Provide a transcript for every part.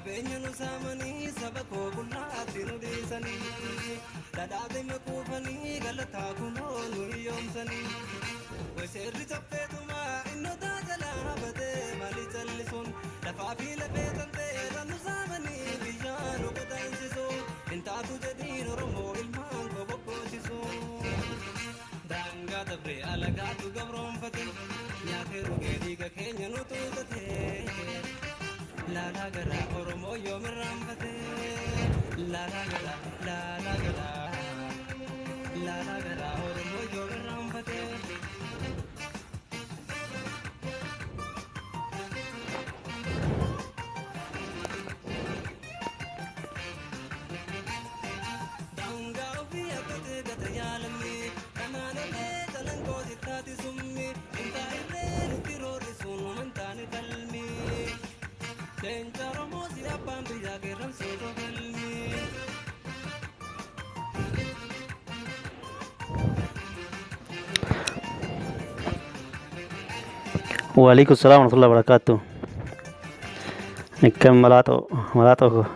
Qabeenya nu saamanii saba koo qullaatti nu dhiisanii dhadhaadhima quufanii galataa kunoo nu hiyyoomsanii. Seerri caffeetumaa innotaa jalaa batee maali callisuun lafaa fi lafee tantee nu saamanii biyyaa nu qotaansisu hin taatu jedhiin Oromoo ilmaan koo bobboochisu. Daangaa dabree alagaatu gabroonfate nyaatee dhugee dhiiga keenya nu tuutate laalaa garaa Oromoo yoom irraanfate laalaa garaa laalaa garaa laalaa garaa Oromoo yoom irraanfate. Daangaa ofii akkate gata yaalamni kanaan olee calangoo sittaati summi intaa'irree nutti roorrisuun amantaani falmi. Leenca Oromoo si abbaan biyyaa qeerramsee galmi. Waalaikum salam warahmatullahi wabarakatuh. Akkam malaaxoo malaaxoo koo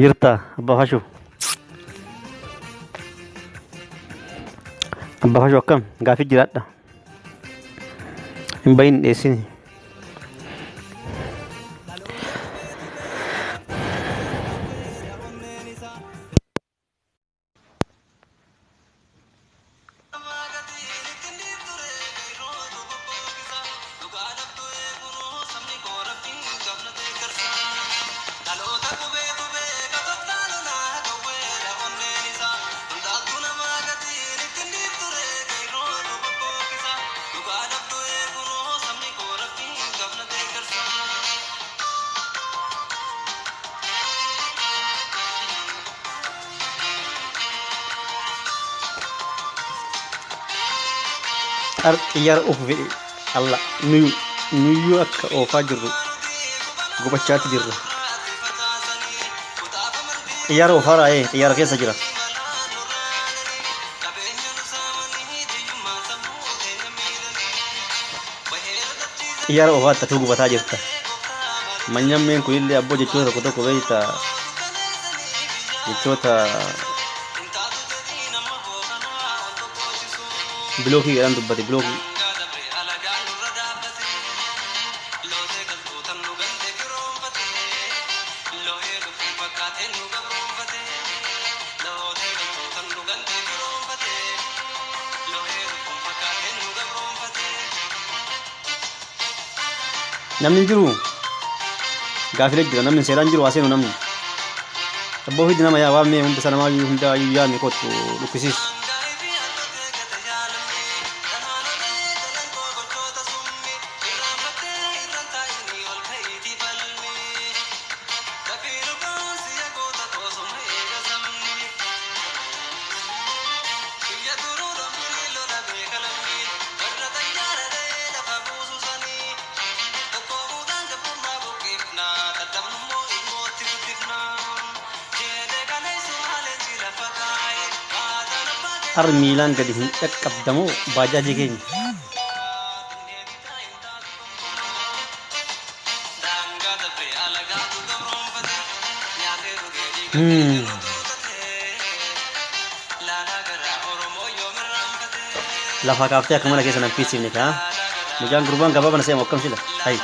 jirta abbaa fashu abbaa fashu akkam gaafii jiraadha hin bahin dheessini. Dhaloota qubee qubee qabattaa lolaa qawweedha onneen isaa. Hundaattuu namaa gatiin ittiin dhiifture qeerrootu bobbookisa. Dhugaa dhabdu eegunoo sabni koo rabbiin qabna deeggarsa. Ar xiyyaara oofu fedhe alla nuyu nuyyuu akka oofaa jirru gubachaatti jirra. Xiyyaara oofaa raayee xiyyaara keessa jira. Xiyyaara oofaatti atuu gubataa jirta. Manyammeen kunillee abboo jechoota tokko tokko beekta jechoota bilookii jedhan dubbate bilookii. Namni hin jiru gaafilee jira namni seeraan jiru waa seenu namni. Abboo fidi nama yaa waamee hunda sana maayyuu hunda iyyuu yaame kottu dhukkisiis. Har miilaan gadi hin dhaqqabdamoo baajaajii keenya. Lafaa kaaftee akka mana keessa nan fiisifne kaa. Mucaan gurbaan gabaabana seema akkam sila. Hay.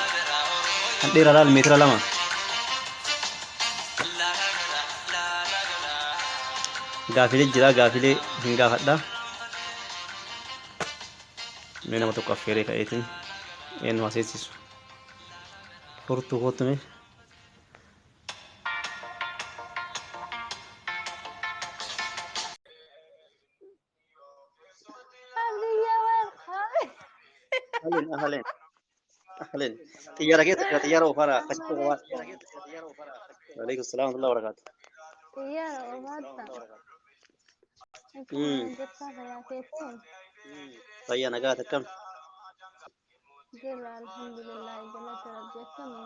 Kan dheeraa laal meetira 2. Gaafilee jira gaafilee hin gaafadha. Mee nama tokko affeeree ka'eetiin eenyu haseessisu. Furtuu kootu mee. Abdiyya welcome. Ahleen ahleen ahleen. Xiyyaara keessa jira xiyyaara oofaara akkasitti oofaa. Waalaikum salaam wa rahmatullahi wa barakaatuh. Xiyyaara oofatta. Akkuma jirtaa fayyaa keetii? Fayyaa nagaa akkam. Jirra alhamdulillah galata rabbi akkami.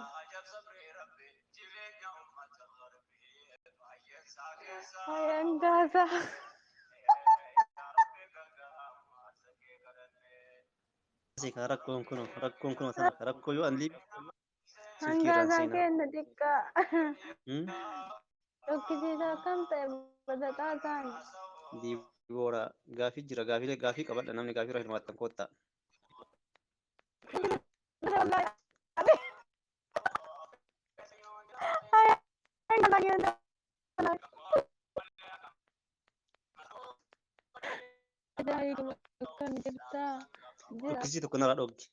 Fayyaan taasaa. Ka rakkoon kunoo rakkoon kunoo tana rakkoo yoo an liibi Silkii irraan Hangaasaan seenaa. keenya xiqqaa. Hmm? Dhukkisiisaa akkam ta'e badhaxaa ta'an. Diboora gaafii jira gaafiilee gaafii qabadha namni gaafii irra hirmaattan koottaa. Akkam jirtaa? Jira. Dhukkisii tokko narraa dhoggi.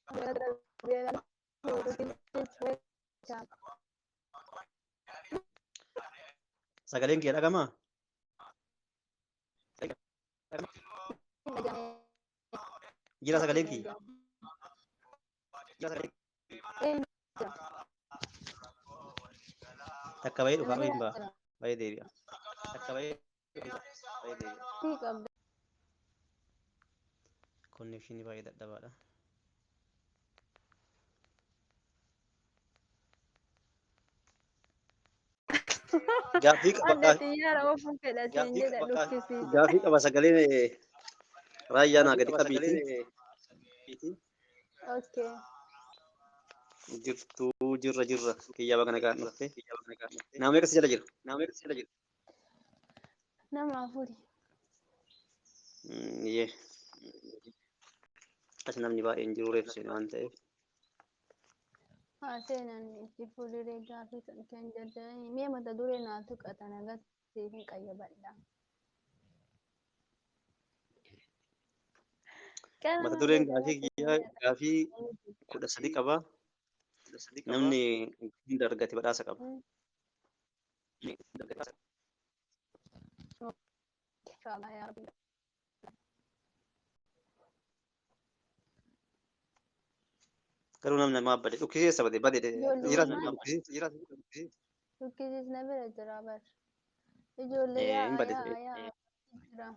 Sagaleen kee dhagamaa? Jira sagaleen kiyya? Takka bahee dhufa hin ba'a. Bahee deebi'a. Takka bahee dhufa bahee deebi'a. Konnekshinii baay'ee dadhabaadha. Gaaffii qaba Adda xiyyaara oofuun fedha siin jedha dhukkisiisa. Gaaffii qaba sagalee raayyaa naa gadi qabiiti. Okay. Jirtuu jirra jirra kiyyaa baga nagaan dhufte. Nama meeqa si jala jira? Nama meeqa si jala jira? Nama afuri. Yee. As namni baay'een jiru reef seene waan ta'eef. Haa seenan itti fuuluree gaafii kan kan jajjabanii mee mata duree naa tuqatan agarsiif hin qayyabadha. Mata dureen gaafii kiyyaa gaafii 13 qaba. Namni hunda argate badhaasa qaba. Inshallah yaa Rabbi. Garuu namni namaa bade dhukkisee eessa bade bade jira Ijoollee jira. Dhukkisiis na bira jira bar. Ijoollee Hin yaa'a bade yaa'a yaa'a jira.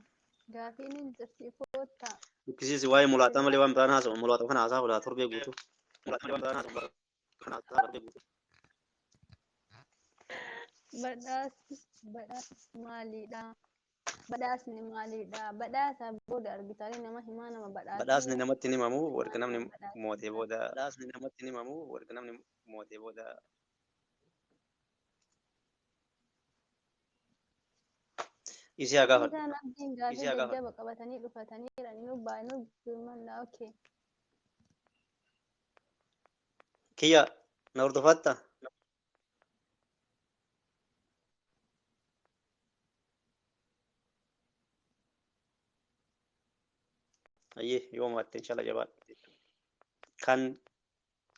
Gaafiin hin jirti koottaa. Dhukkisiis waa'ee mulaaxaa malee waan biraan haasa'u mulaaxaa kana haasaa oolaa torbee guutuu. Mulaaxaa malee waan biraan haasa'u kana haasaa torbee guutuu. Badhaasni badhaasni maalidha? Badhaasni maalidha? Badhaasa booda argitanii nama himaa nama Badhaasni badhaasee namatti hin himamu erga namni badhaasa. mootee booda. Badhaasni namatti hin himamu erga namni mootee booda. Isii haa gaafadhu. Isaan abdiin gaafii Isii haa gaafadhu. jajjaba qabatanii dhufataniira nu baay'ee nu okay. Kiyya na hordofatta? Ayyee yoo moo'atte inshallah jabaadhu. Kan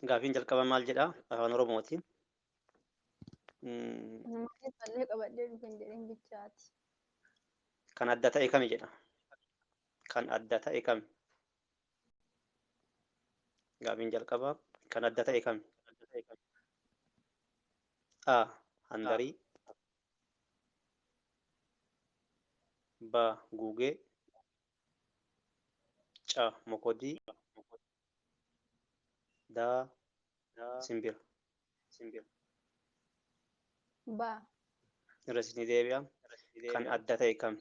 gaafiin jalqaba maal jedhaa afaan Oromootiin. Namoonni fallee qabadhee dhufan jedheen bichaati. Kan adda ta'e kami jedha. Kan adda ta'e kami? Gaafiin jalqabaa kan adda ta'e kami? A. Handarii. B. Guugee. C. Mokodii. D. Simbira. Ba. Irra isinii deebi'a. Kan adda ta'e kami?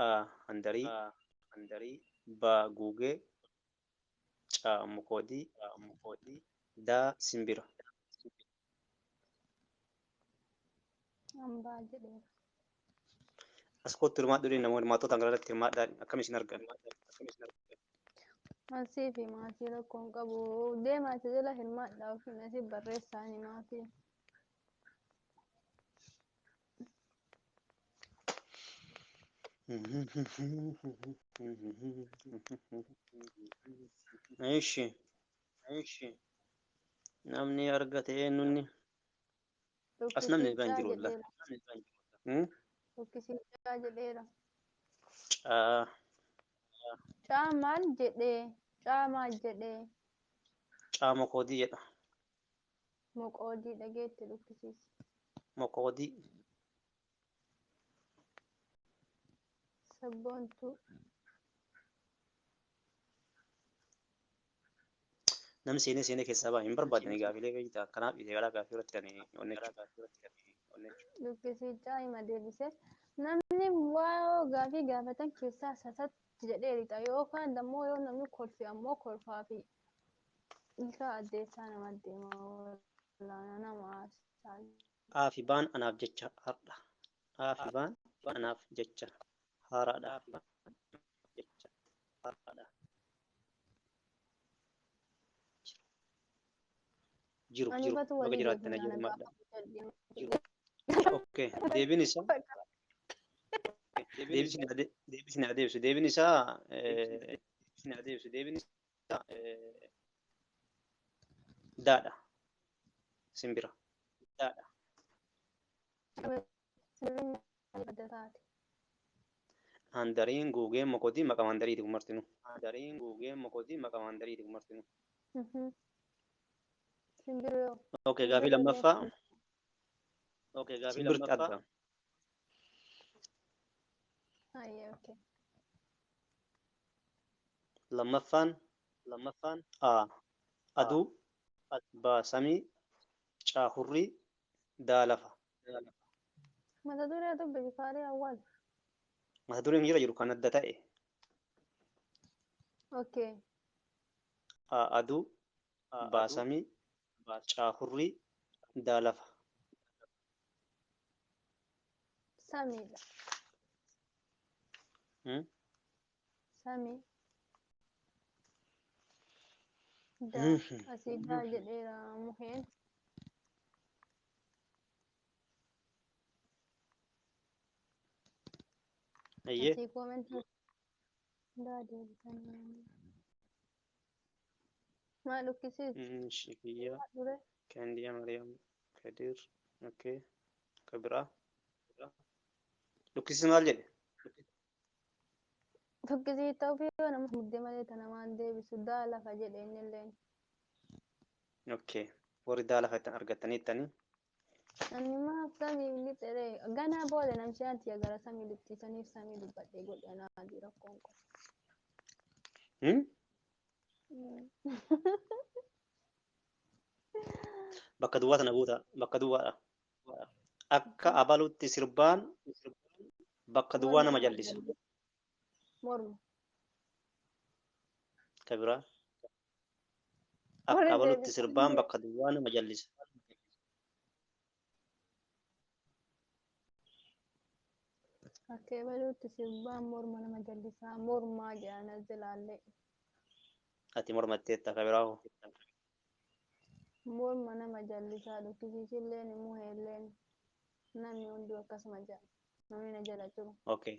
A. Handarii. B. Guugee. C. Mokodii. D. Simbira. Hambaa jedheera. As kootti hirmaadhu jedhee namoonni hirmaattoota hangaraa irratti hirmaadhaa akkam isin argan? Asii fi maatii rakkoo hin qabu. Deemaa isa jala hirmaadhaa ofiin asii barreessaani maatii. Ishi. Namni argate eenyunni? As namni biraan Dhukkisiichaa jiru wallah. jedheera. Hmm? Dhukkisiichaa jedheera. Caa. Caa maal jedhee? Caa maal jedhee? Caa mokoodii jedha. Moqoodii dhageetti dhukkisiisa. Mokoodii. Sabboontuu. Namni seenee seenee keessaa ba'a hin barbaadne gaafiilee beektaa kanaaf dhiisee gara gaafii irratti kan onnechu. Dhukkisiichaa hima deebisee. Namni waa gaafii gaafatan keessaa sasatti jedhee rixa yookaan dammoo yoo namni kolfe ammoo kolfaafi. Ilka addeessaa nama deema walaana nama aarsaa. A fi baan anaaf jecha har'a. A fi baan anaaf jecha haaraadha. Jiru Ani jiru batu baga walii jiraatte na deebinaa jiru na madda. gaafa Okay, deebiin isaa deebisni adeemsu deebiin isaa daadha simbira. Adda taate. Handariin guugeen mokotii maqaa handariiti kun martinu. Handariin guugeen mokotii maqaa handariiti kun martinu. Simbirroo. Okay, gaafii lammaffaa. Simbirti adda. Ayyee okay. Lammaffaan A aduu, B samii, C hurrii, D lafa. Mata duree dubbisi faarii awwaal. Mata dureen jira jiru kan adda ta'e. Okay. A aduu, B samii, C hurrii, D lafa. Samiidha. Samii. Daa asii daa jedheera muheen. Ayyee. Asii koomentii daa deebisanii. Maal dhukkisiis? Shikiyya, Dure. Kendiya, Mariam, Kadir, okay. Kabira. Dhukkisiis maal jedhe? Dhukkisii ta'uu fi yoo nama mudde malee tana maan deebisu daa lafa jedhe innilleen. Okay. Warri daa lafa ittiin argattaniittanii. Ani maaf samii lixeree ganaa booda namchi anti gara samii lixxisaniif samii dubbadhee godhe naa rakkoon qabu. Bakka duwwaa tana guutaa. Bakka duwwaadha. Akka abalutti sirbaan bakka duwwaa Morma nama nama jallisa. jallisa. Morma. Kabiraa. Warri Akka abalutti deebisan sirbaan bakka duwwaa nama jallisa. Akka ebaluutti sirbaan morma nama jallisaa. Mormaa jedhan as jalaallee. Ati mormatteetta kabiraa hoo. Morma nama jallisaa dhukkisiisilleen muheelleen namni hunduu akkasuma jedha. Namni na jala jiru. Okay.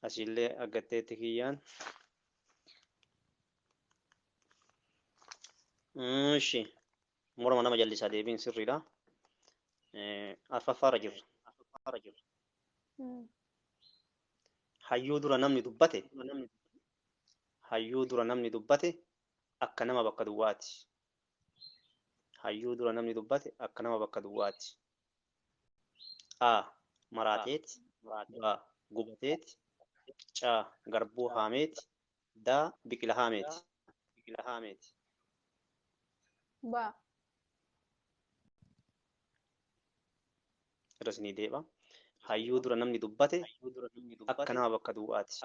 Asiillee argatteetti kiyyaan. Ishi. Morma nama jallisaa deebiin sirriidha. Arfaffaarra jirra. Hayyuu dura namni dubbate. Hayyuu dura namni dubbate akka nama bakka duwwaati. Hayyuu dura namni dubbate akka nama bakka duwwaati. A. Maraateeti. B. Gubateeti. C. Garbuu haameeti. D. Biqila haameeti. Ba. Irra isinii deebi'a. Hayyuu dura namni dubbate akka nama bakka duwwaati.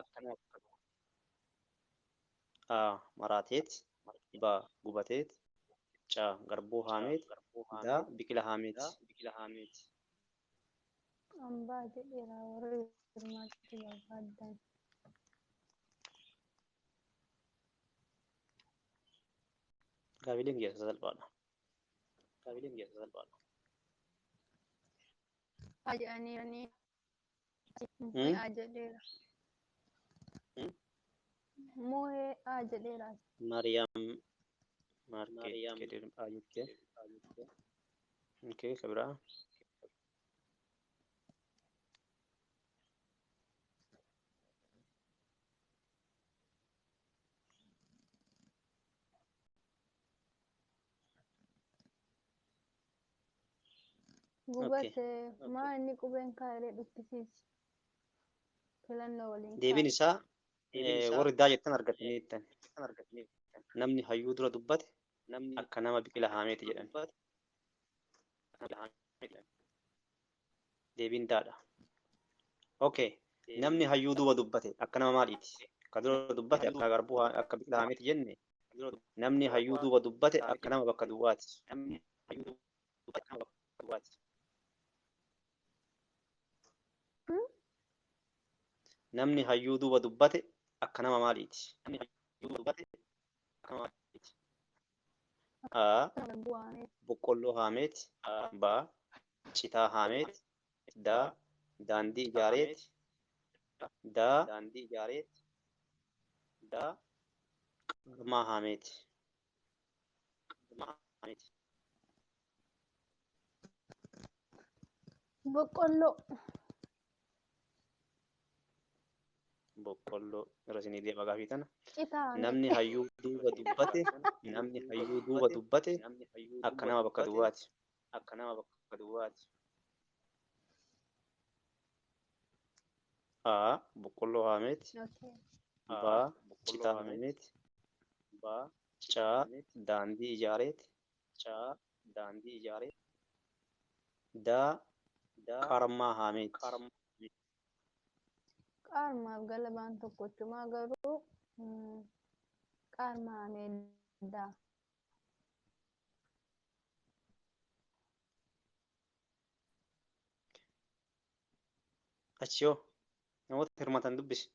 A. Maraateeti. B. Gubateeti. C. Garbuu haameeti. D. Biqila haameeti. Ambaa jedheera warri hirmaachuu barbaadan. Gaafileen keessa salphaadha. A jedhaniiranii. Muhee A jedheera. Muhee A jedheera. Mariyaam Maarkeet Kedir A jettee. Okay, kabiraa. Gubate maa inni qubeen kaa'ee dhukkisiisi. Filannoo waliin Deebiin kaa'e. isaa warri daa jettan argataniittan. Namni hayyuu dura dubbate akka nama biqila haameeti jedhan. Deebiin daadha. Okay. Namni hayyuu duuba dubbate akka nama maaliiti? Akka dura dubbate akka garbuu akka biqila haameeti jenne Namni hayyuu duuba dubbate akka nama bakka duwwaati. Namni hayyuu duuba dubbate akka nama maaliiti? A. Boqqolloo haameeti. B. Citaa haameeti. D. Daandii ijaareeti. D. Qarmaa haameeti. Boqqolloo. Boqqolloo irra isinii deema gaafii tana. Citaa haameeti. Namni hayyuu duuba dubbate namni hayyuu duuba dubbate akka nama bakka duwwaati. A. Boqqolloo haameeti. Okay. B. Citaa haameeti. C. Daandii ijaareeti. D. Qarmaa haameeti. Qaarmaaf galabaan tokkochumaa garuu qaarmaa haameedha. Achi yoo namoota hirmaatan dubbisi.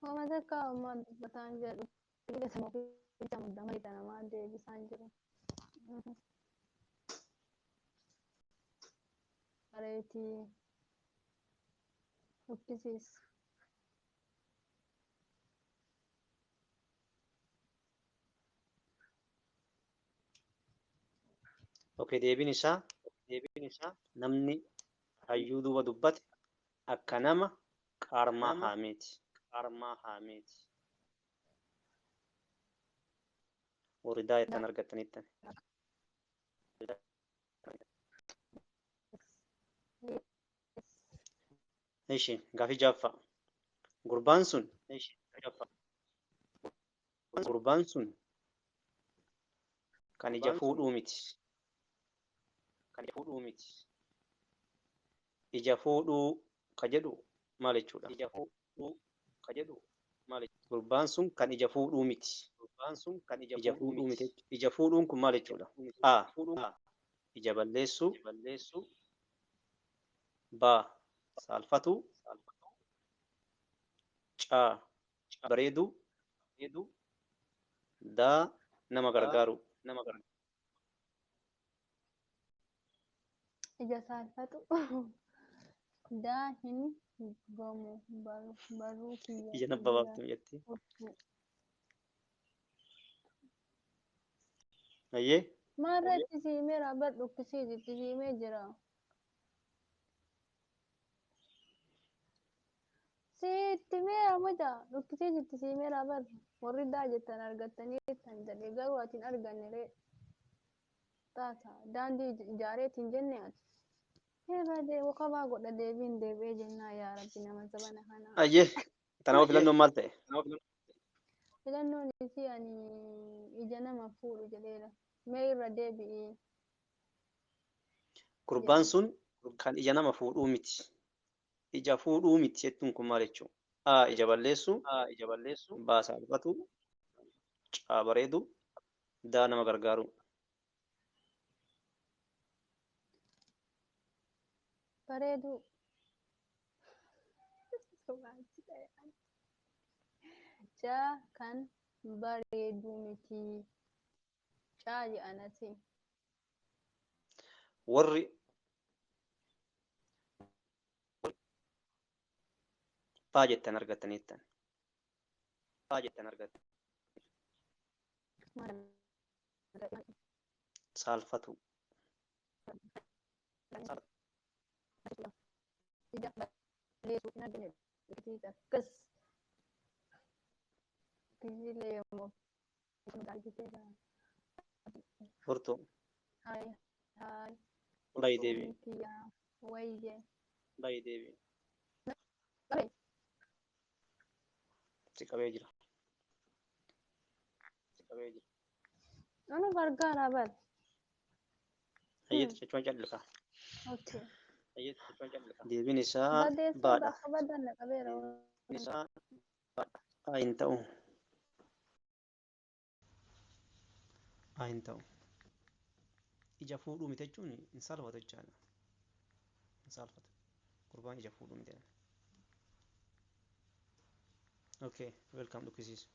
Homa takka homaa dubbataan jedhu. Namaa deebisaan jiru. Bareetii. Uffisiis. Okay, deebiin isaa namni hayyuu duuba dubbate akka nama qarmaa haameeti. Warri daa'ittan argattanittan. Ishi gaafii jaaffaa. Gurbaan sun kan ija fuudhuu miti. Ija fuudhuu ka jedhu maal jechuudha? Gurbaan sun kan ija fuudhuu miti. Ija fuudhuu miti. Ija fuudhuun kun maal jechuudha? A. Ija balleessuu. B. Saalfatuu. C. Bareeduu. D. Nama gargaaru. Ija saalfatu. Daa hin gamu baruu kiyya. Ija nabbabaaftu jetti. Ayyee. Maarra itti siimee bar dhukkisiis itti siimee jira. Sitti meera muca dhukkisiis itti siimee bar warri daa jettan argattanii jettan jedhee garuu ati hin arganne ree. Taata daandii ijaareetiin jenne ati. Badee wakabaa godha deebiin deebi'ee jennaa yaa rabbi nama zabana kana. Ayyee. Kanaafuu filannoon maal ta'e? Filannoon isii ani ija nama fuudhu jedheera. Mee irra deebi'ii. Gurbaan sun kan ija nama fuudhuu miti. Ija fuudhuu miti jechuun kun maal jechuudha? A. Ija balleessuu. B. Saalfatuu. C. Bareeduu. D. Nama gargaaruu. Bareeduu. C kan bareeduu miti. C jedhanati. Warri baa jettan argattaniittan. Saalfatuu. Akkas. Kizilee yommuu argiteera. Furtuu. Hayi hayi. Baay'ee deebi'i. Kiyyaa wayyee. Baay'ee deebi'i. Si qabee jira. Anu gargaara bar. Hayyeetu jechuun callisaa. Okay. Deebiin isaa Badeessa baadha. bakka badan qabeera. Hin ta'u. A hin ta'u. Ija fuudhuu miti jechuun hin saalfatu jechaadha. Hin saalfatu. Gurbaan ija fuudhuu miti. Okay, welcome dhukkisiisu.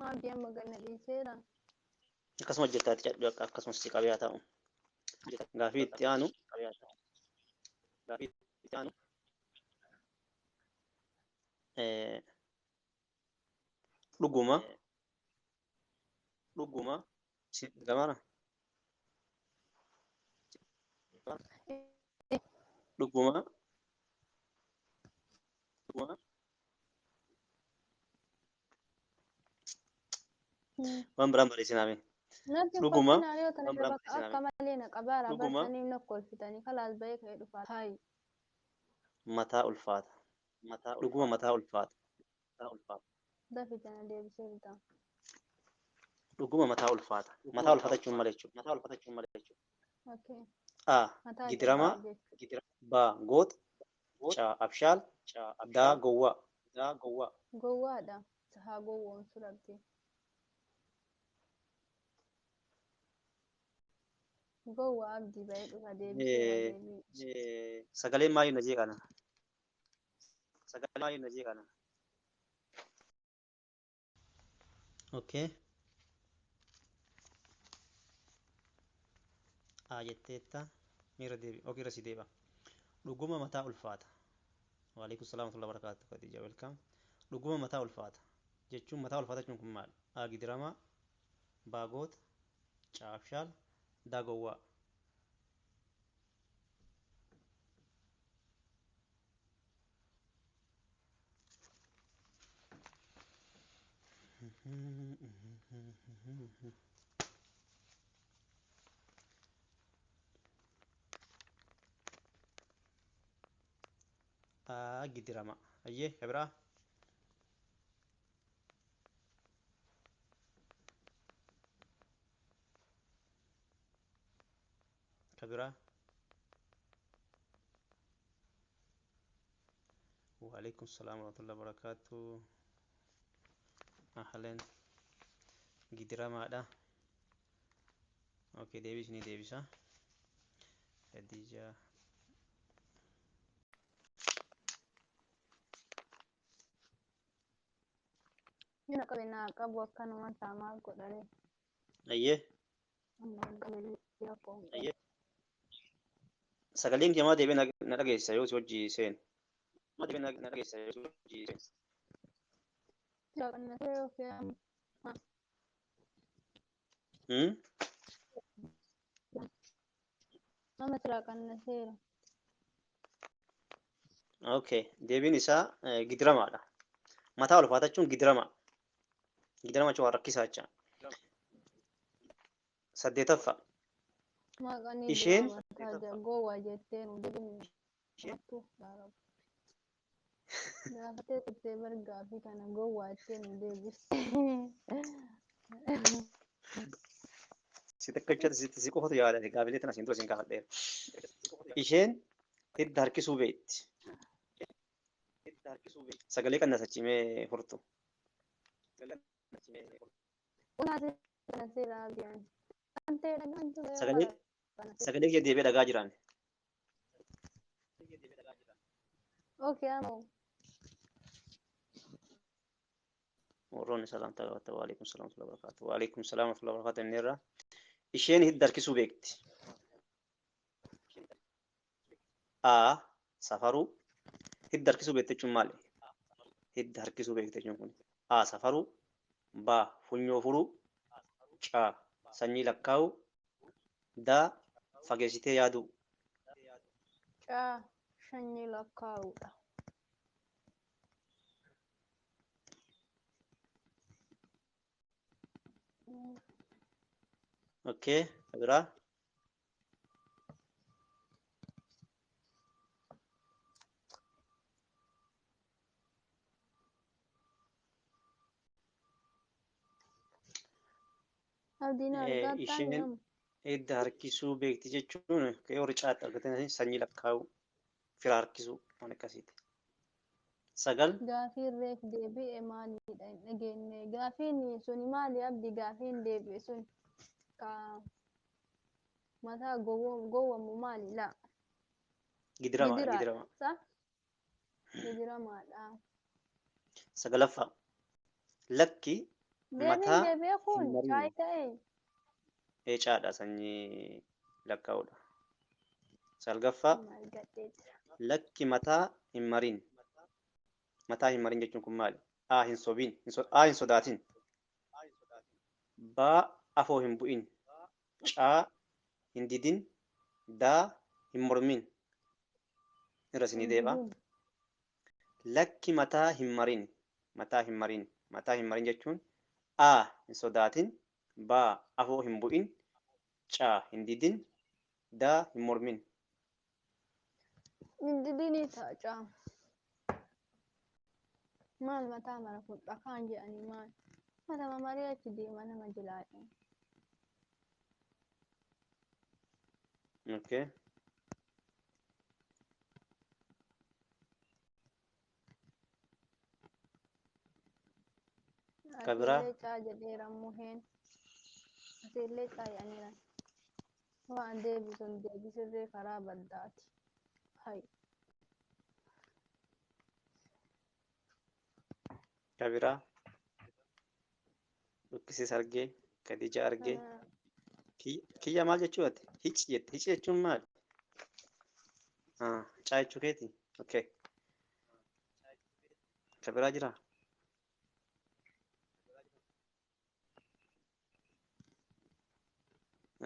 Abdii amma ganna dhiiseera. Akkasuma hojjettaati jedhu akkasumas si qabee haa ta'u. Gaafii itti aanu. Gaafii itti aanu. Dhuguma. Dhuguma. Gamara. Dhuguma. Dhuguma. Waan biraan barreessinaame. Natti Dhuguma. kolfinaa yoo tana Waan biraan bakka akka barreessinaame. malee na qabaara Dhuguma. barsanii na kolfitanii kalaas bahee ka'ee dhufaa. Hayi. Mataa ulfaata. Dhuguma mataa ulfaata. Mataa ulfaata. Dafi tana deebisee bitaa. Dhuguma mataa ulfaata. Mataa ulfaata jechuun maal jechuudha? Mataa ulfaata jechuun maal jechuudha? Okay. A. Mataa Gidiramaa. jabaa jechuudha. B. Goota. C. Abshaal. D. Gowwaa. D. Gowwaa. Gowwaadha. Haa gowwoomsu rabbi. Gowwaa abdii bahee dhufa deebiseera deebii. Sagaleen maaliif na jeeqana? Sagaleen maaliif na jeeqana? Okay. A jetteetta. Miira deebi. Okay, irra si deeba. Dhuguma mataa ulfaata. Waalaikum salaam wa rahmatullahi wa barakaatuh. Khadija, welcome. Dhuguma mataa ulfaata. Jechuun mataa ulfaata jechuun kun maali? A. Gidiramaa. B. Goota. C. Abshaal. D. Gowwaa. A. Gidirama. Ayyee, ka biraa? Ka biraa? Waalaikum salaam wa rahmatullahi wa barakaatuh. Ahlan. Gidiramaadha. Okay, deebii isinii deebisa. Khadija. Yoo na qabe naa qabu akkanuma taamaa godhare. Ayyee. Amma hin qabe rakkoo hin qabu. Sagaleen jamaa deebi'ee na dhageessisa yoo si hojii seenu. Deebi'ee na dhageessisa yoo si hojii seenu. Qannasee yoo fe'amu. Hmm? Nama sirraa qannaseera. Okay, deebiin isaa gidiramaadha. Mataa ulfaata jechuun gidirama. Gidirama jechuun waan rakkisaa jecha. Saddeetaffaa. Maqaan Isheen mataa gowwaa jettee nu deebinu. Gaafatee turtee bargaa fi kana gowwaa jettee nu deebiste. Si takkachatti si qofatu yaadate gaafilee tana siin dura siin gaafadheera. Isheen hidda harkisuu beekti. Sagalee qannasachimee furtu. Qannaseera abiyaan. Antee dhagaan ture. Sagalee kiyya deebi'ee dhagaa jiraan. Okay, ammoo. Warroonni salaamtaa qabatta. Waalaikum salaam wa rahmatullahi wa barakaatuh. Waalaikum salaam wa rahmatullahi wa barakaatuh inni irraa. Isheen hidda harkisuu beekti. A. Safaruu. Hidda harkisuu beekti jechuun maali? Hidda harkisuu beekti jechuun kun. A. Safaruu. B. Funyoo furuu. C. Sanyii lakkaa'uu. D. Fageessitee yaaduu. Caa sanyii lakkaa'uudha. Okay, biraa. Abdiin argataa Isheen nama. hidda harkisuu beekti jechuun yoo ricaatti argatan sanyii lakkaa'uu. Fira harkisuu waan akkasiiti. 9. Gaafiin reef deebi'e maalidha hin dhageenye. Gaafiin suni maali abdi gaafiin deebi'e sun ka mataa gowwamu maali laa? Gidirama Gidiraadha. gidirama. Sa? Gidiramaadha. 9ffaa. Lakki Deebiin mataa deebi'e hin kun mariin. caay ta'e. Eecaadha sanyii lakkaa'udha. 9ffaa. Maal gadhee jira. Lakki mataa hin mariin. Mataa hin mariin jechuun kun maali? A hin sobiin. A hin sodaatin. B afoo hin bu'in. C hin didin. D hin mormin. Irra isinii Hin deebi'a. didin. Lakki mataa hin marin. Mataa hin marin. Mataa hin marin jechuun A hin sodaatin. B afoo hin bu'in. C hin didin. D hin mormin. Hin didinii ta'a caa. Maal mataa mara kun dhakaan jedhanii maal? Matama marii achi deema nama jilaadha. Okay. Ka biraa Asiillee caa jedheera muheen. Asiillee caa jedhaniira. Waan deebisuun deebisirree karaa baddaati. Hayi. Ka biraa Dhukkisiis argee Khadija argee kiyya maal jechuu ati? Hici jette. Hici jechuun maali? Caa jechuu keeti? Okay. Ka biraa jiraa?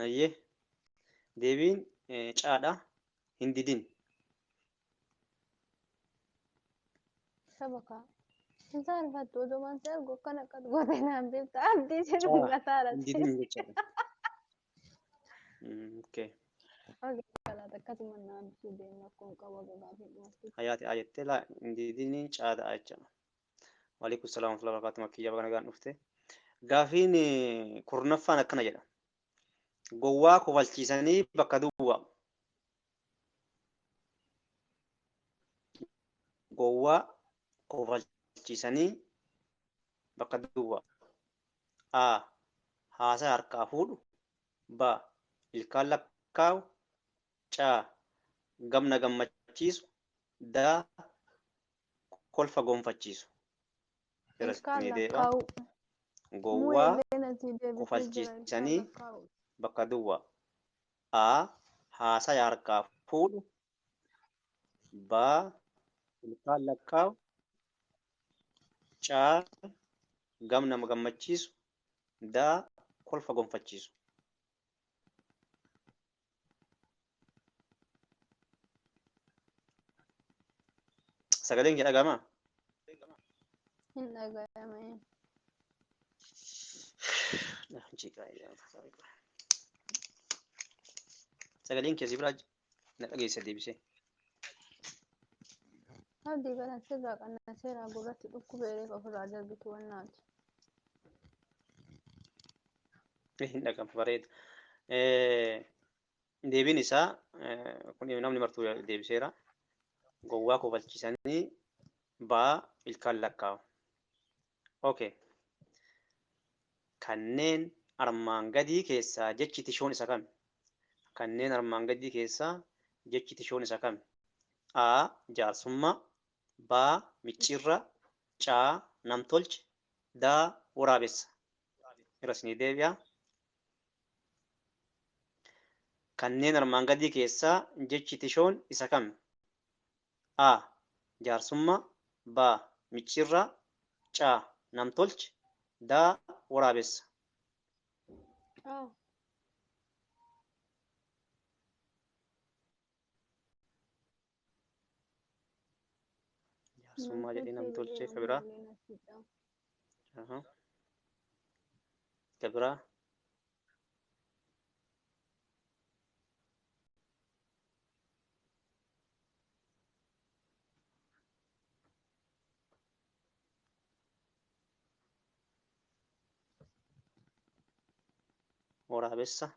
Ayyee. Deebiin caadha. Hin didin. Shabaka. Hin saalfattu odumaan si argu akkana qad goote naan beekta. Abdii si Caa dhungataara. hin didin jechaadha. Okay. Galaata akkasuma naan bisuu deema akkuma qaba gabaaf hin dhumatti. Hayaati A jettee laa hin didiniin caa ta'a jechaadha. Waalaikum salaam wa rahmatullahi wa barakatuh. Kiyya baga nagaan dhufte. Gaafiin 10ffaan akkana jedha. Gowwaa kofalchiisanii bakka duwwaa. Gowwaa kofalchiisanii bakka duwwaa. A. Haasaa harkaa fuudhu. B. Ilkaan lakkaa'u. C. Gamna gammachiisu. D. Kolfa gonfachiisu. Irra Ilkaan isinii deebi'a. lakkaa'u. Gowwaa Mu'eelleen asii deebisee jira ilkaan kofalchiisanii lakkaa'u. bakka duwwaa. A. Haasaa harkaa fuudhu. B. Ilkaan lakkaa'u. C. Gamna gammachiisu. D. Kolfa gonfachiisu. Sagaleen kee dhaga'amaa? Hin dhaga'ame. Sagaleen kee si biraa na dhageessa deebisee. Abdii kana sirraa qanna seeraa gurratti dhukkubee reefa ofirraa darbitu wannaati. Hin dhaga'amu bareeda. Deebiin isaa kun namni martuu deebiseera. Gowwaa kofalchiisanii baa ilkaan lakkaa'u. Okay. Kanneen armaan gadii keessaa jechi tishoon isa kami? Kanneen armaan gadii keessaa jechi tishoon isa kami? A. Jaarsummaa. B. Micciirraa. C. Namtolche. D. Waraabessa. Irra isinii deebi'a. Kanneen armaan gadii keessaa jechi tishoon isa kami? A. Jaarsummaa. B. Micciirraa. C. Namtolche. D. Waraabessa. Jaarsummaa jedhee namtolchee ka biraa. Ka biraa. Waraabessa.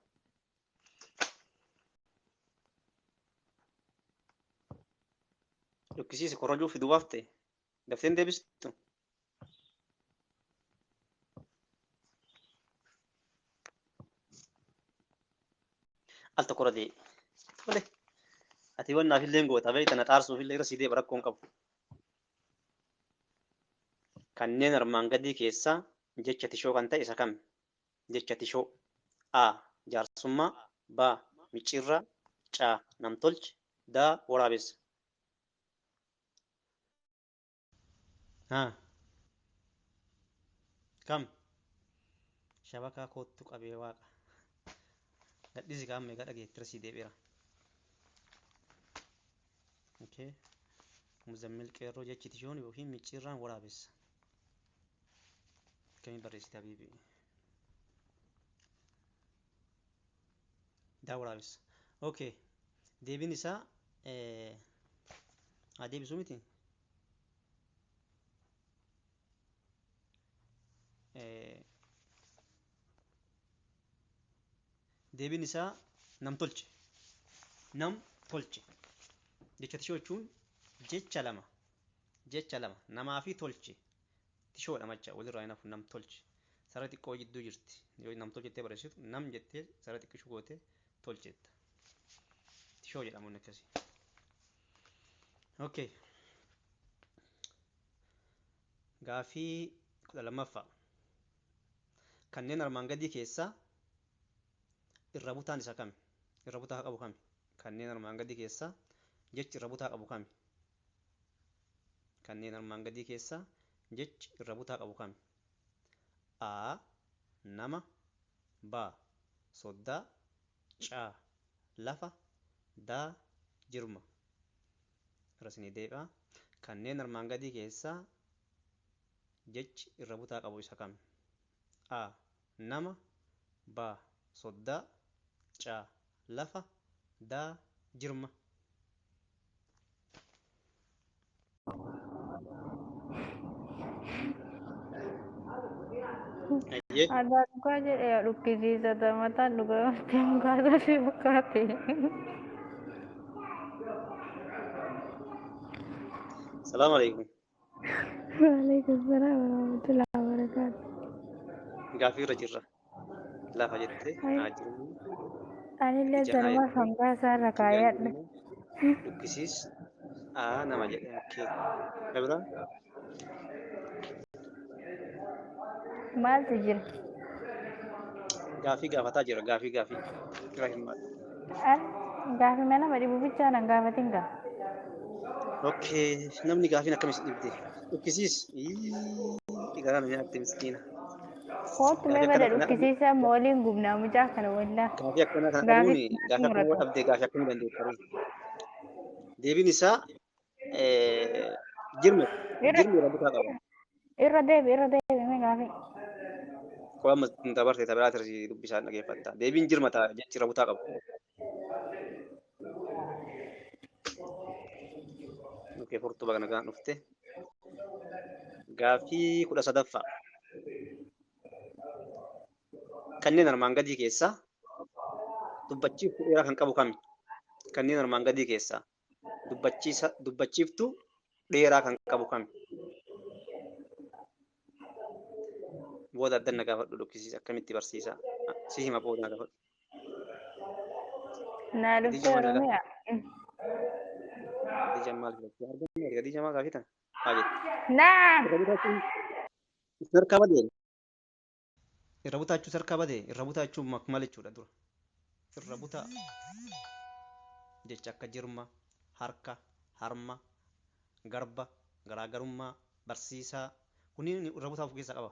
Dhukkisiisi korojuu fiduu baafte dafteen deebistu. Al tokko irra deebi. Tole. Ati wannaaf illee goota beekta na xaarsuuf illee irra sii deeba rakkoon qabu. Kanneen armaan gadii keessaa jecha tishoo kan ta'e isa kami? Jecha tishoo. A. Jaarsummaa. B. Micciirraa. C. Namtolche. D. Waraabessa. Haa. Kam? Shabakaa koottu qabee waaqa. Gadhiisi kaan meeqa dhageettira sii deebi'eera. Okay. Muzammil Qeerroo jechi tishoon yookiin micciirraan waraabessa. Akkamiin barreessite Habiibi? Daa waraabessa. Okay. Deebiin isaa haa deebisuu miti? Deebiin isaa namtolche. Nam tolche. Jecha tishoo jechuun jecha lama. Jecha lama namaa fi tolche. Tishoodha macha walirraa hin hafu nam tolche. Sarara xiqqoo jidduu jirti. Yoo nam tolche jettee barreessitu nam jettee sarara xiqqishuu gootee tolchetta. Tishoo jedhama inni akkasii. Okay. Gaafii 12ffaa. Kanneen armaan gadii keessaa irra butaan isa kami? Irra butaa qabu kami? Kanneen armaan gadii keessaa jechi irra butaa qabu kami? Kanneen armaan gadii keessaa jechi irra butaa qabu kami? A. Nama. B. Soddaa. C. Lafa. D. Jirma. Irra isinii deebi'a. Kanneen armaan gadii keessaa jechi irra butaa qabu isa kami? A. Nama. B. Soddaa. C. Lafa. D. Jirma. Ayyee. Aadaa dhugaa jedhee dhukkisiisa mataan dhugaa mukaasa si fakkaate. Salaamu alaikum. Waalaikum salaam warahmatullahi wabarakatuh. Gaafii irra jirra. Lafa jettee haa jirmu. Anillee Ija haa sanuma jettee. hangaa isaarra Ijaan kaayadha. jirma. Dhukkisiis. A nama jedhe. Okay. Gabira. Maaltu jira? Gaafii gaafataa jira. Gaafii gaafii. Irra hirmaadha. Gaafii nama dhibu bichaa nan gaafatin gaa. Okay. Namni gaafiin akkam isin dhibde? Dhukkisiis. Garaa na nyaatte miskiina. Kootu mee Gaafii bada akkana kana dhukkisiisa mooliin gubnaa mucaa kana wallaa. gaafii akkana kana Gaafii dhabuuni natti gaafii akkana murata. dhabdee gaafii akkamii dandeetta ree? Deebiin isaa jirma Irra jirmi irra butaa qaba. irra deebi irra deebi mee gaafii. Qo'ama dabarte tabiraa tirsi dubbisaan dhageeffatta. Deebiin jirma ta'a jechi irra butaa qabu. Okay, furtuu baga nagaan dhufte. Gaafii 13ffaa. Kanneen armaan gadii keessaa dubbachiiftuu dheeraa kan qabu kami? Kanneen armaan gadii keessaa dubbachiiftuu dheeraa kan qabu kami? Booda addan na gaafadhu dhukkisiisa akkamitti barsiisa? Si hima booda na gaafadhu. Naa Khadija dhuftee maal na gaafadhu? Oromiyaa. Khadija maal filatti? Arganne Khadija maal gaafii tana? Haa jette. Naa. Irra butaachuun sarkaa badee. Irra butaachuu sarkaa badee. Irra butaachuu maal jechuudha dura? Irra butaa jecha akka jirma, harka, harma, garba, garaagarummaa, barsiisaa kunniin irra butaa of keessaa qaba.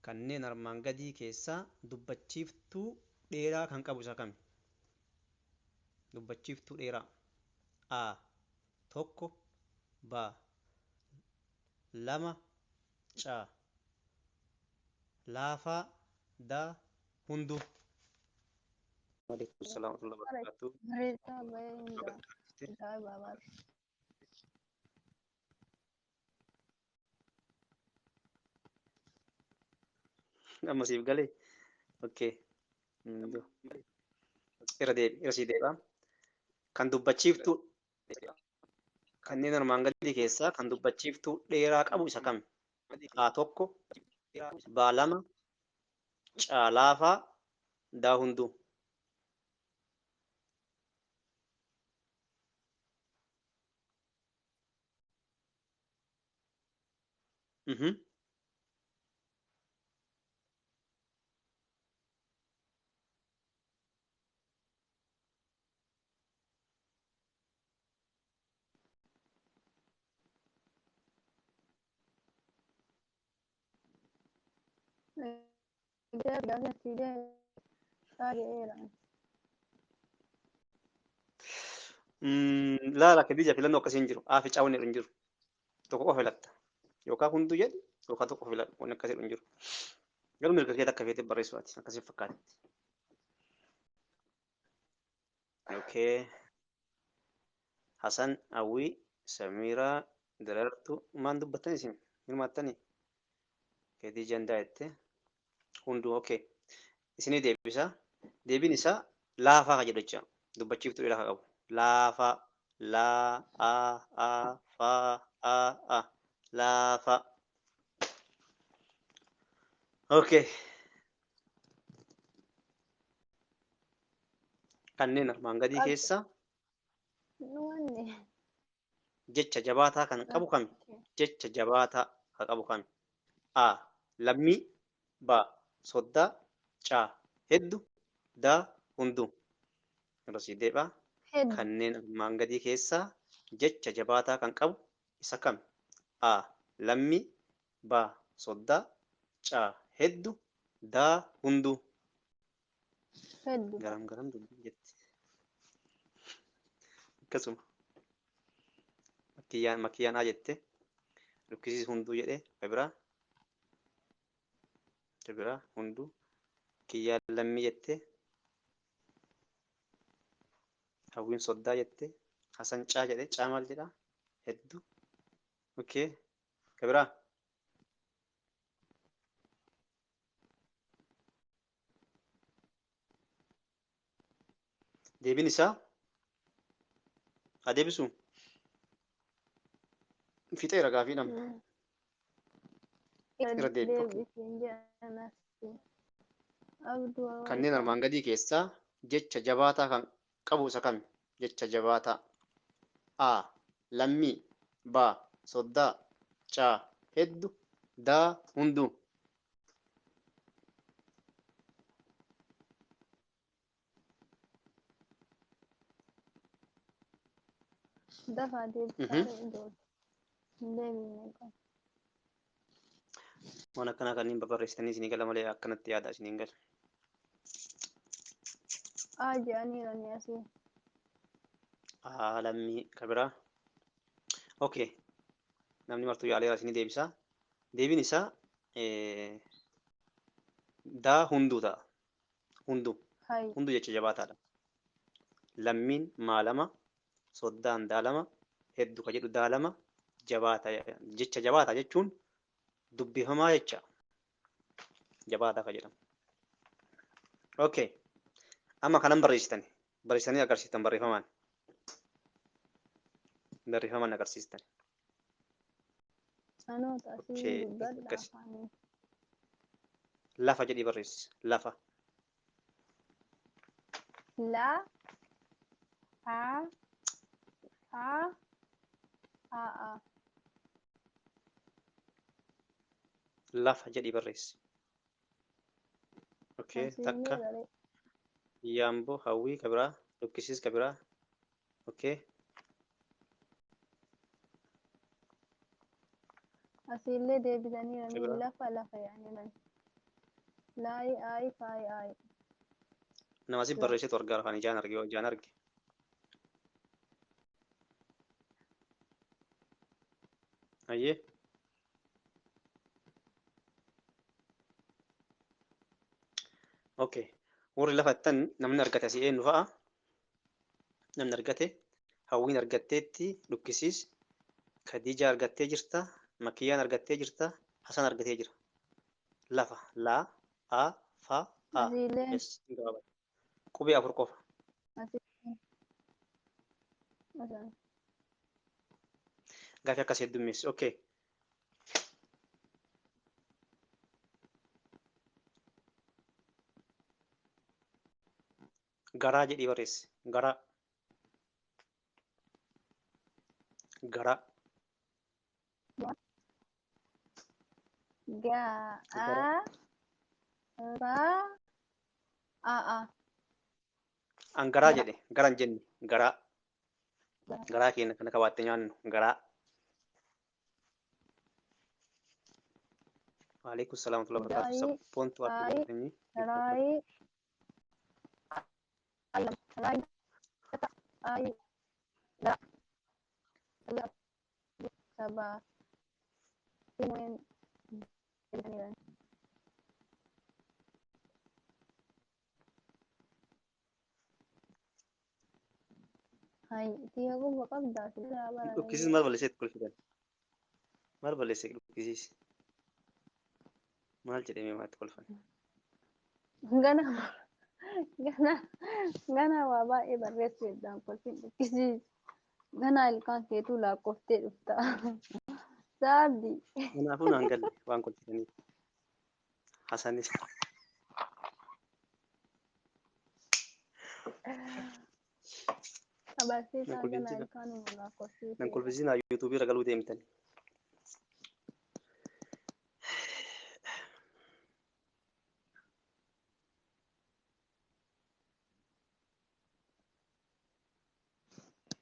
Kanneen armaan gadii keessaa dubbachiiftuu dheeraa kan qabu isa kami? Dubbachiiftuu dheeraa. A. 1 B. 2 C. Laafaa D. Hunduu. Waalaikum salaam wa rahmatullahi wa barakatuh. Bareedaa bahee hundaa isaa baabaas. Amma siif galee? Okay. Hunduu. Irra deebi, irra sii deebi'a. Kan dubbachiiftuu kanneen armaan gadii keessaa kan dubbachiiftuu dheeraa qabu isa kami? A tokko, B lama, C laafaa, D hunduu. Mhm. Laala Khadija filannoo akkasii hin jiru. A fi C wanni hin jiru. Tokko qofa filatta. Yookaan hunduu jedhi yookaan tokko filadhu. Wanni akkasii hin jiru. Garuu mirga keetti akka feete barreessu ati akkasii fakkaatetti. Okay. Hasan, Hawwii, Samiiraa, Darartuu maal dubbattan isin? Hirmaattanii? Khadijaan daa'ette. Hunduu okay. Isinii deebisa. Deebiin isaa laafaa ka jedhu jecha. Dubbachiiftuu dheeraa ka qabu. Laafaa. Laa a a fa a a. Laafaa. Okay. Kanneen armaan gadii keessa Wanni. jecha jabaataa kan qabu kami? Jecha jabaataa kan qabu kami? A. Lammii. B. Soddaa. C. Hedduu. D. Hunduu. Irra sii deebi'a. Hedduu. Kanneen armaan gadii keessaa jecha jabaataa kan qabu isa kami? A. Lammii. B. Soddaa. C. Hedduu. D. Hunduu. Hedduu. Garam garam dubbii jetti. Akkasuma. Makiyyaan makiyyaan A jette. Lukkisiis hunduu jedhee ka biraa. Ka biraa hunduu. Kiyyaan lammii jette. Hawwiin soddaa jette. Hasan caa jedhe. Caa maal jedhaa? Hedduu. Okay. Ka biraa. Deebiin isaa haa deebisu. Fixeera gaafii nama. Irra deebi. Okay. Deebisiin jedhan asii. Abduu Kanneen armaan gadii keessaa jecha jabaataa kan qabu isa kami? Jecha jabaataa. A. Lammii. B. Soddaa. C. Hedduu. D. Hunduu. Dafaa Mhm. deebisaa ijoollee. Hin deebine qaba. Waan akkanaa kanneen babarreessitanii isinii gala malee akkanatti yaada isiniin gala. A jedhaniirani asii. A. Lammii ka biraa. Okay. Namni martuu yaaleera isinii deebisa. Deebiin isaa D. Hunduu ta'a. Hunduu. Hayi. Hunduu jecha jabaataadha. Lammiin maalama, soddaan daalama, hedduu ka jedhu daalama, jabaata jecha jabaata jechuun dubbifamaa jecha jabaataa ka jedhamu. Okay. Amma kanan barreessitan barreessitanii agarsiistan barreeffamaan. Barreeffamaan agarsiistan. Sanoota asii Okay. dubbadha Akkas. afaanii. Lafa jedhii barreessi. Lafa. La. A. A. A. A. Lafa jedhii barreessi. Okay. Asii Takka. meeqa Yaamboo hawwii ka biraa. Lukkisiis ka biraa. Okay. Asiillee Ka deebisaniirani biraa. lafa lafa yaaniran. Laayi aayi faayi aayi. Nama asii Lafa. barreessitu argaa afaan ijaan arge ijaan arge. Ayyee. Okay. Warri lafa ittan namni argate asii eenyu fa'a? Namni argate hawwiin argatteetti lukkisiis. Khadija argattee jirta. Makiyyaan argattee jirta. Hasan argatee jira. Lafa. La. A. Fa. A. Asiileen. Yes. Gabaabaa. Qubee afur qofa. Asiileen. Asaan. Gaafii akkas heddummeessi. Okay. Garaa jedhii barreessi. Garaa. Garaa. Ga. Garaa. A. Ra. A. A. An garaa jedhe. Gara hin jenne. Garaa. Garaa keenya kana qabaattee nyaannu. Garaa. Waalaikum salaam wa rahmatullahi wa barakatuh. Gaa'ii. Sabboontu akka Raayii. jedhatanii. Raayii. Raayii. Raayii. Ra. Ra. Saba. Simeen. Jedhaniiran. Hay, tiya gubba qabdaa silaa bara Dhukkisiis maal balleessee itti kolfitan? Maal balleessee dhukkisiis? Maal jedhamee maal itti kolfan? Gana gana gana waa baay'ee barreessuu heddaan kolfin dhukkisiis. Gana ilkaan keetuu lakkoftee dhufta. Saabdi. Kanaafuu naan galle waan kolfitaniif. Hasanis. Nan Abarsiisaa gana kolfisiisa. ilkaanuma lakkoftee Nan seera. kolfisiisinaa yuutuubii irra galuu deemtan.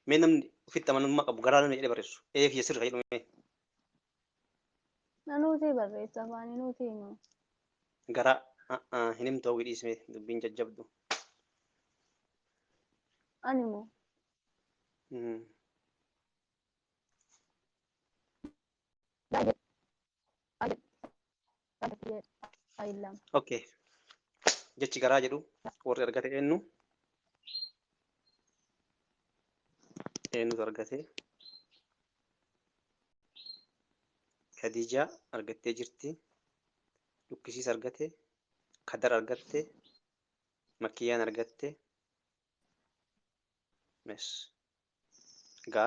Mee namni ofitti amanamummaa qabu garaa namni jedhee barreessu. Ee kiyya sirra jedhu mee. Nanuutii barreessa afaan nuutii himu. Garaa hin himtu hawwii dhiisme dubbiin jajjabdu. Ani moo Ayi lama. Okay. Jechi garaa jedhu warri argate eenyu? Eenyutu argate? Khadijaa argattee jirti. Dhukkisiis argate. Kadar argatte. Makiyyaan argatte. Mes. Ga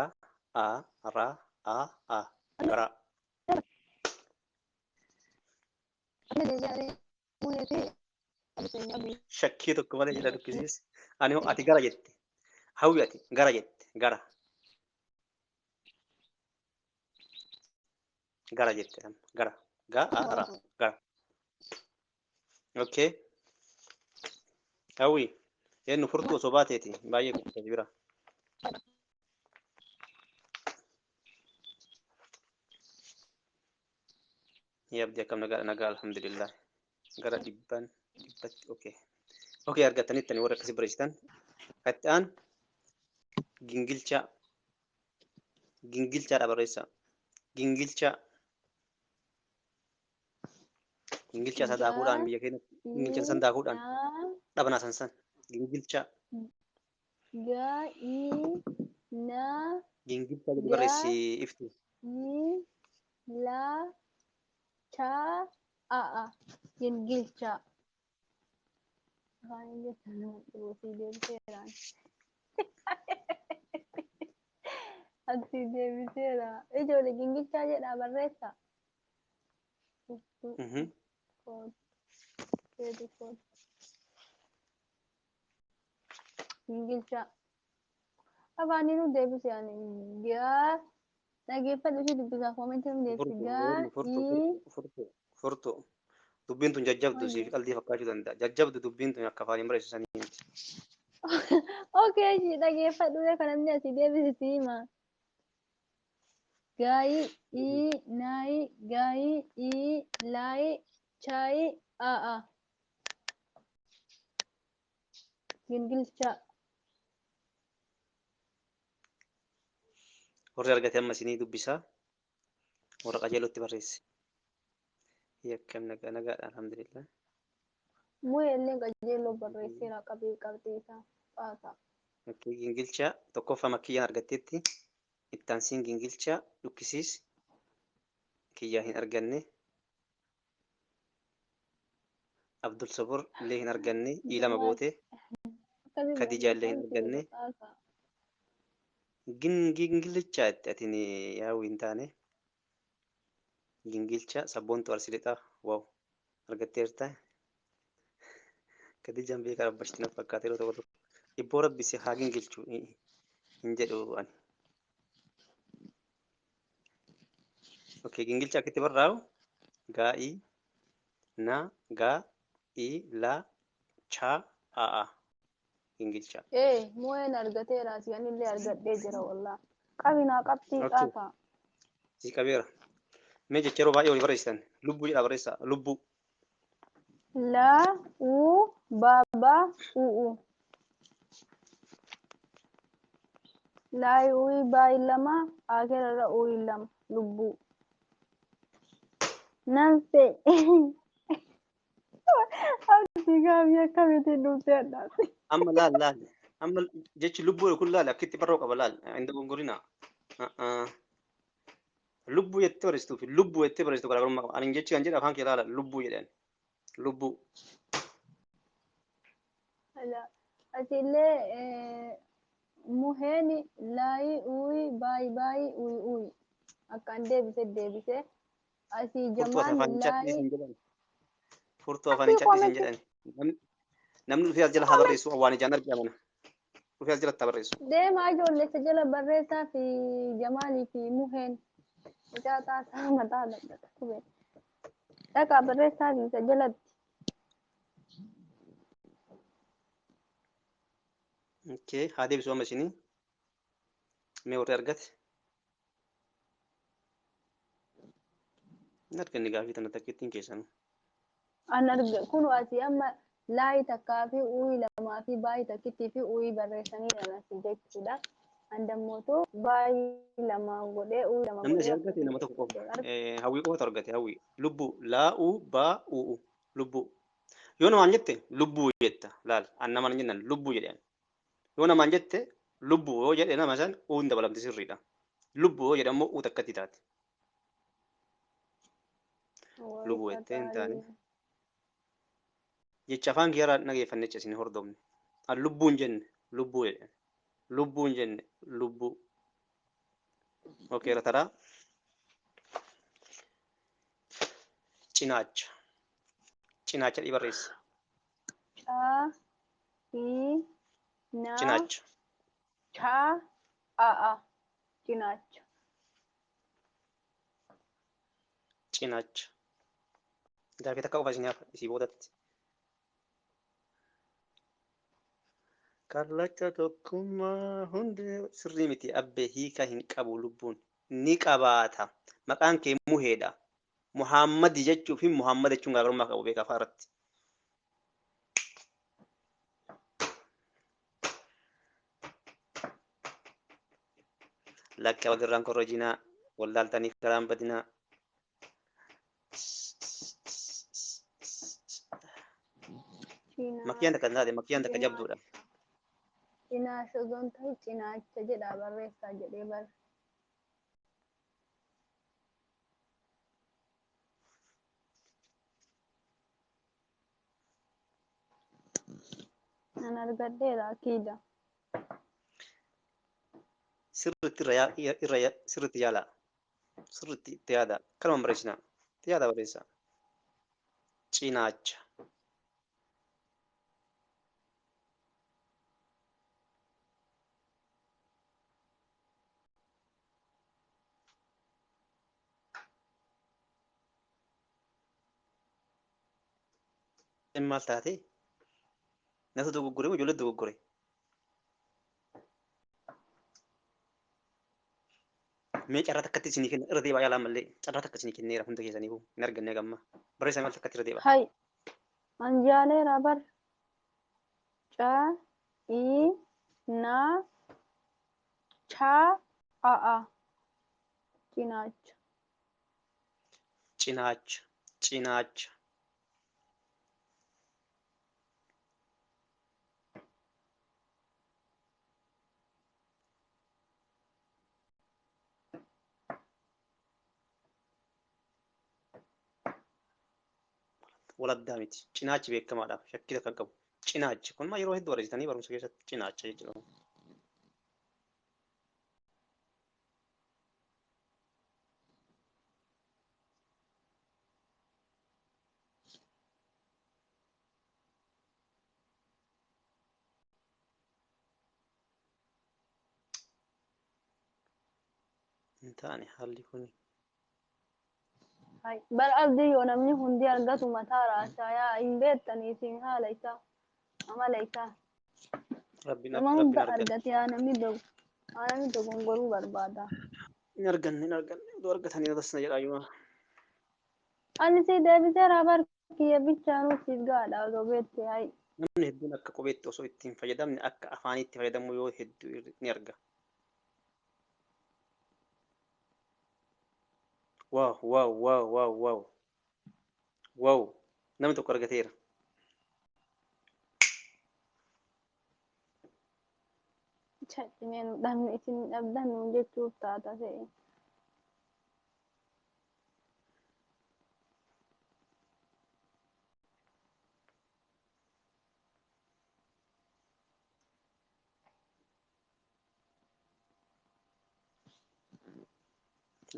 a ra a a. Garaa. Shakkii tokko malee jedha dhukkisiis. Ani hoo ati gara jette. Hawwi ati gara jette. Gara. Gara jette. Gara. Ga a ra. Gara. Okay. Hawwi. Eenyu furtuu osoo baateeti. Baay'ee guddate bira. Yaa abdii akkam nagaa nagaa alhamdulillah. Gara dhibbaan dhibbatti okay. Okay argattanittani warra akkasii barreessitan. Qaxxaan gingilchaa gingilchaadha barreessa. Gingilchaa gingilchaa isa daakuudhaan biyya keenya gingilchaan san daakuudhaan dhabanaa san san gingilchaa Ga i na gingilchaa jedhu barreessi ifti. i la cha a a gingilcha. Afaan Ingiliffaan nama dhibu sii deebiseeraan. Ati deebiseera. Ijoollee gingilchaa jedhaa barreessa. Iftuu koot seetu koot. Gingilchaa. Afaan inni deebise ani gaa dhageeffadhu ishee dubbisaa koomentii nu deebisi Furtuu gaa furtuu i furtuu furtuu dubbiin tun jajjabdu siif qalbii fakkaachuu danda'a. Jajjabdu dubbiin tun akka afaan hin barreessisanii miti. Okay, ishee dhageeffadhu kan namni asii deebise si hima. Gaayi i naayi gaayi i laayi chaayi a a gingilchaa. Warri argate amma isinii dubbisaa warra qajeelootti barreesse. Yakkam nagaa nagaadha alhamdulillah. Mu'ee illee qajeeloo barreesseera qabee qabxee isaa baasaa. Okay, gingilchaa tokkoffaa makkiyyaan argatteetti ittaansiin gingilchaa dhukkisiis kiyyaa hin arganne. Abdul Sabur illee hin arganne. Ii lama Jamaal goote. akkasii Khadija illee hin barreessan ture arganne. xaasaa. Gingilcha itti atiin yaa'u hin taane. Gingilcha sabboontu arsii lixaa. Waaw argatteerta. Khadijaan beekaa rabbashti na fakkaata yeroo tokko tokko. Ibboo rabbi si haa gingilchu hin jedhu ani. Okay, gingilcha akkitti barraa'u gaa'ii na gaa i la cha a a gingilcha. Ee moo'een argateera asii anillee argadhee jira wallaa. Qabi naa qabxii Okay, xaasaa. si qabeera. Mee jecha yeroo baay'ee walii barreessitan lubbuu jedhaa barreessaa lubbuu. La u ba ba u u. Laayi uyi baayi lama akerarra uyi lama lubbuu. Nanse. Abdii gaafii akkamitiin dhuftee addaati. Amma laal laal amma jechi lubbuu kun laal akkitti barroo qaba laal hin dogongorina. Lubbuu jettee barreessituu fi lubbuu jettee barreessitu garaagarummaa qaba. Ani jechi kan jedhu afaan kee laala lubbuu jedhan lubbuu. Asillee muheen laayi uyi baayi baayi uyi uyi. Akkaan deebise deebise. Asii Furtuu jamaan afaan laayi cadhiisin jedhan. Furtuu afaan asii cadhiisin koomenti jedhan. Namni dhufee as jala haa barreessu waan ijaan argamana. Dhufee as jalatti haa barreessu. Deemaa ijoolleessa jala barreessaa fi jamaalii fi muheen. Mucaa xaasaa mataa dhaqxe. Dhaqaa barreessaa fi isa jalatti. Okay, haa deebisu amma isinii. Mee warri argate. Hin arganne gaafii tana takkittiin keessan. An arge kun asii amma laayi takkaa fi uyi lamaa fi baayi takkittii fi uyi barreessanii jiran asii jechuudha. An dammootu baayi lama godhee uyi lama Namni asii godhee argate nama akkasitti tokko qofa. arge. Hawwii qofatu argate hawwii. Lubbuu laa uu baa uu u lubbuu. Yoo namaan jette lubbuu jetta laal an namaan jennan lubbuu jedhan. Yoo namaan jette lubbuu yoo jedhe nama san uun dabalamti sirriidha. Lubbuu yoo jedhe ammoo uu takkatti taate. Wayi Lubbuu jettee hin taane. fataarii. Jecha afaan kiyyaarraa dhageeffanne jecha isin hordofne. An lubbuu hin jenne lubbuu jedhan. Lubbuu hin jenne lubbuu. Okay, irra taraa. Cinaacha. Cinaacha dhii barreessa. Caa fi naa Cinaacha. chaa a a cinaacha. Cinaacha. Gaafii takka qofa isin hafa isii boodatti. Kallacha tokkummaa hundee sirrii miti abbee hiika hin qabu lubbuun ni qabaata. Maqaan kee muheedha. Muhaammadi jechuu fi Muhaammad jechuun garaagarummaa qabu beekaa afaan irratti. Lakka walirraan korrojinaa wallaaltanii karaan badinaa. Makkiyaan takka hin taate makkiyaan takka jabduudha. Cinaacha osoo hin ta'in cinaacha jedhaa barreessaa jedhee bara. Nan argadheera akiida. Sirriitti irra sirriitti yaalaa. Sirriitti itti yaadaa. Kanuma barreessinaa. Itti yaadaa barreessaa. Cinaacha. Maal taate? Natu dogoggore moo ijoollee dogoggore? Mee carraa takkatti isinii kenna irra deebi'aa yaalaa mallee carraa takka isinii kenneera hunda keessaniifuu hin arganne gamma. Barreessaa maal takkatti irra deebi'a. Hay. An jaaleera bar. Ca i na cha a a. Cinaacha. Cinaacha. Cinaacha. Waladdaa miti. Cinaachi beekamaadha. Shakkii kan qabu. Cinaachi. Kun yeroo hedduu barreessitanii barumsa keessatti cinaacha jechuudha. Hin taane haalli kun. Bar abdii yoo namni hundi argatu mataa raasaa yaa hin beektanii isin haala isaa amala isaa. Rabbiin Nama hunda argate. argate yaa namni dogongoruu barbaada. Hin arganne hin arganne oduu argatanii tasna jedhaa yoo. Ani si deebiseera bar kiyya bichaanuu siif gaadha osoo beekte hayi. Namni hedduun akka qubeetti osoo ittiin fayyadamne akka afaaniitti fayyadamu yoo hedduu ni arga. Waaw waaw waaw waaw waaw waaw namni tokko argateera. Chadhimee nu dhabne isin dhabdan nuun jechuuf taata fe'e.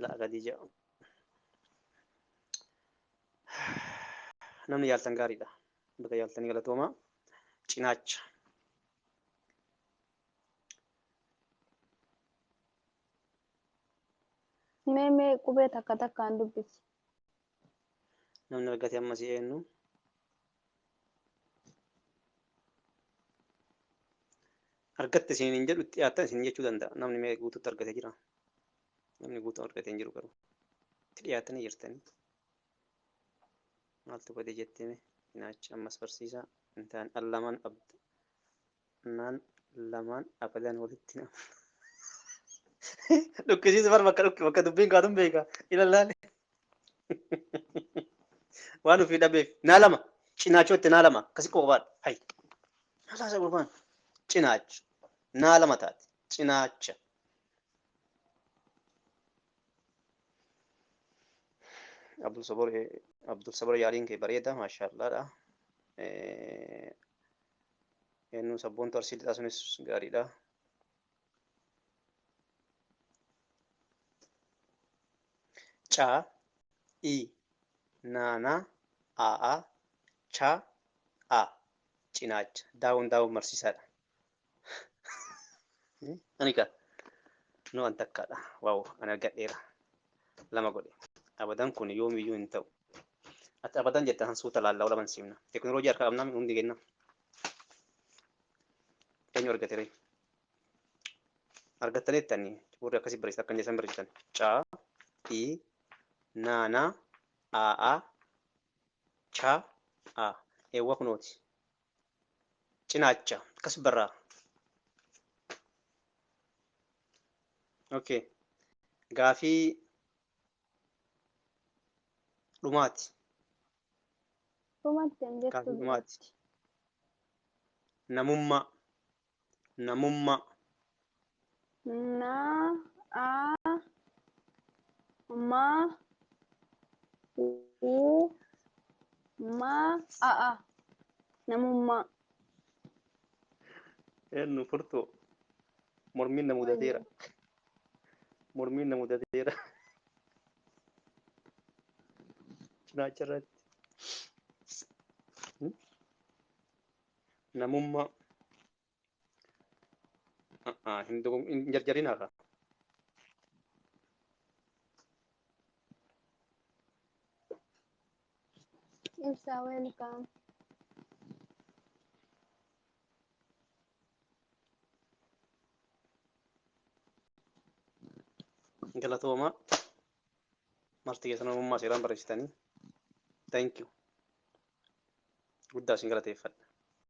Laa gadi jedhu. Namni yaaltan gaariidha. Bakka yaaltanii galatoomaa. Cinaacha. Mee mee qubee takka takkaan dubbisi. Namni argate ammas eenyu? Argatte isiniin hin jedhu itti dhiyaattan isin jechuu danda'a. Namni mee guutuutti argatee jira. Namni guutuu argatee hin jiru garuu. Itti dhiyaatanii jirtanii. Maaltu badee jettee mee? Cinaacha ammas barsiisaa. Hin taane al lamaan abda. Naan lamaan abadan walitti nama. Dhukkisiisa bar bakka dhukke bakka dubbiin kaatun beeka. Ilallaale. Waan ofii dhabeef naa lama cinaachootti naa lama akkasi qobaadha. Hay. Maal gurbaan? Cinaacha. Naa lama taate. Cinaacha. Abdul Sabor Abdul Sabor yaaliin kee bareeda maashaallaadha. Eenyu sabboontu arsii lixaa sunis gaariidha. Ca I naana aa cha a cinaacha daawun daawun marsiisaadha. Ani ka nu an takkaadha. Waaw ani argadheera. Lama godhe. Abadan kun yoomiyyuu hin ta'u. Ati abadan jetta han suuta laallaa laman siimna. Teknooloojii harka qabnaa hundi kenna. Eenyu argate ree? Argattaniittani warri akkasii barreessitan akkan jedhan barreessitan. Ca I naana aa cha a eewwa kunooti. Cinaacha akkas barraa. Okay. Gaafii dhumaati. Dhumatti hin jettu Gaafii dhumaati. Namummaa. Namummaa. Na a ma u ma a a namummaa. Eenyu furtuu mormiin na mudateera. Mormiin na mudateera. Cinaacha irratti. Namummaa. Hin jarjarinaa kaa. Ibsaa welcome. Galatoomaa. Marti keessan namummaa seeraan barreessitanii. Thank you. Guddaa isin galateeffadha.